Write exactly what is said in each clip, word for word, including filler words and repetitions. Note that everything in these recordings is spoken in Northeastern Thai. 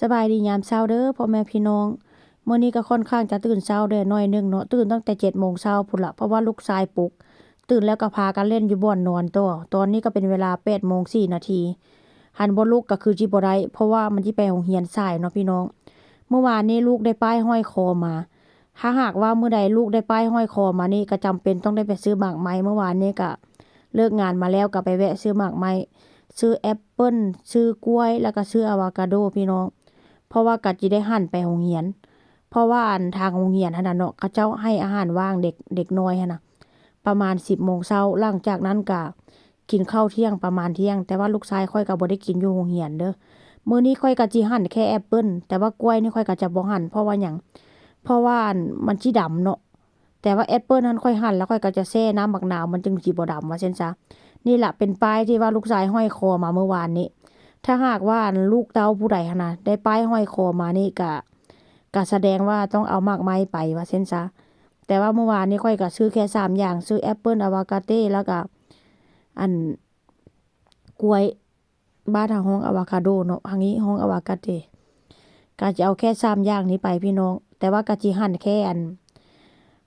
สบายดียามเช้าเด้อพ่อแม่พี่น้อง มื้อนี้ก็ค่อนข้างจะตื่นเช้าแด่หน่อยหนึ่งเนาะ ตื่นตั้งแต่เจ็ดโมงเช้าพู้นละ เพราะว่าลูกชายปลุก ตื่นแล้วก็พากันเล่นอยู่บ่อนนอนต่อ ตอนนี้ก็เป็นเวลาแปดโมงสี่นาที หั้นบ่ลุกก็คือจิบ่ได้ เพราะว่ามันจิไปโรงเรียนสายเนาะพี่น้อง เมื่อวานนี้ลูกได้ป้ายห้อยคอมา ถ้าหากว่ามื้อใดลูกได้ป้ายห้อยคอมานี่ก็จำเป็นต้องได้ไปซื้อหมากไม้ เมื่อวานนี้ก็เลิกงานมาแล้วก็ไปแวะซื้อหมากไม้ ซื้อแอปเปิ้ล ซื้อกล้วย แล้วก็ซื้ออะโวคาโดพี่น้อง เพราะว่าก็จิได้หั่นไปโรงเรียน เพราะว่าอันทางโรงเรียนหั้นน่ะเนาะ เขาเจ้าให้อาหารว่างเด็ก เด็กน้อยหั้นน่ะ ประมาณสิบโมงเช้า หลังจากนั้นก็กินข้าวเที่ยงประมาณเที่ยง แต่ว่าลูกชายข้อยก็บ่ได้กินอยู่โรงเรียนเด้อ มื้อนี้ข้อยก็จิหั่นแค่แอปเปิ้ล แต่ว่ากล้วยนี่ข้อยก็จะบ่หั่น เพราะว่าหยัง เพราะว่าอันมันสิดำเนาะ แต่ว่าแอปเปิ้ลหั้นข้อยหั่นแล้วข้อยก็จะแช่น้ำบักนาว มันจึงสิบ่ดำ ว่าซั่นซะ นี่ล่ะเป็นป้ายที่ว่าลูกชายห้อยคอมาเมื่อวานนี้ ถ้าหากว่าอันลูกเต้าผู้ใดหั้นน่ะ ได้ป้ายห้อยคอมานี่ก็ ก็แสดงว่าต้องเอาหมากไม้ไป ว่าซั่นซะ แต่ว่าเมื่อวานนี้ข้อยก็ซื้อแค่สามอย่าง ซื้อแอปเปิ้ล อะโวคาโด แล้วก็ อัน กล้วย บ้านเฮาฮ้องอะโวคาโดเนาะ ทางนี้ฮ้องอะโวคาโด ก็จะเอาแค่สามอย่างนี้ไปพี่น้อง แต่ว่าก็จิหั่นแค่อัน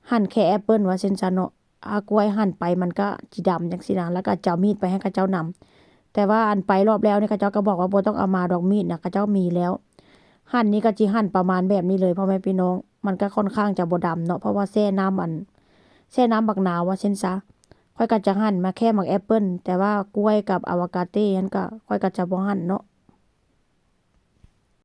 หั่นแค่แอปเปิ้ล ว่าซั่นซะเนาะ ถ้ากล้วยหั่นไปมันก็สิดำจั่งซี้นะ แล้วก็จะเอามีดไปให้เขาเจ้านำ แต่ว่าอันไปรอบแล้วนี่เขาเจ้าก็บอกว่าบ่ต้องเอามาดอกมีดนะ เขาเจ้ามีแล้ว หั่นนี่ก็จิหั่นประมาณแบบนี้เลยพ่อแม่พี่น้อง มันก็ค่อนข้างจะบ่ดำเนาะ เพราะว่าแช่น้ำอัน แช่น้ำบักนาว ว่าซั่นซะ ข้อยก็จะหั่นมาแค่หมากแอปเปิ้ล แต่ว่ากล้วยกับอะโวคาโดหั้นก็ข้อยก็จะบ่หั่นเนาะ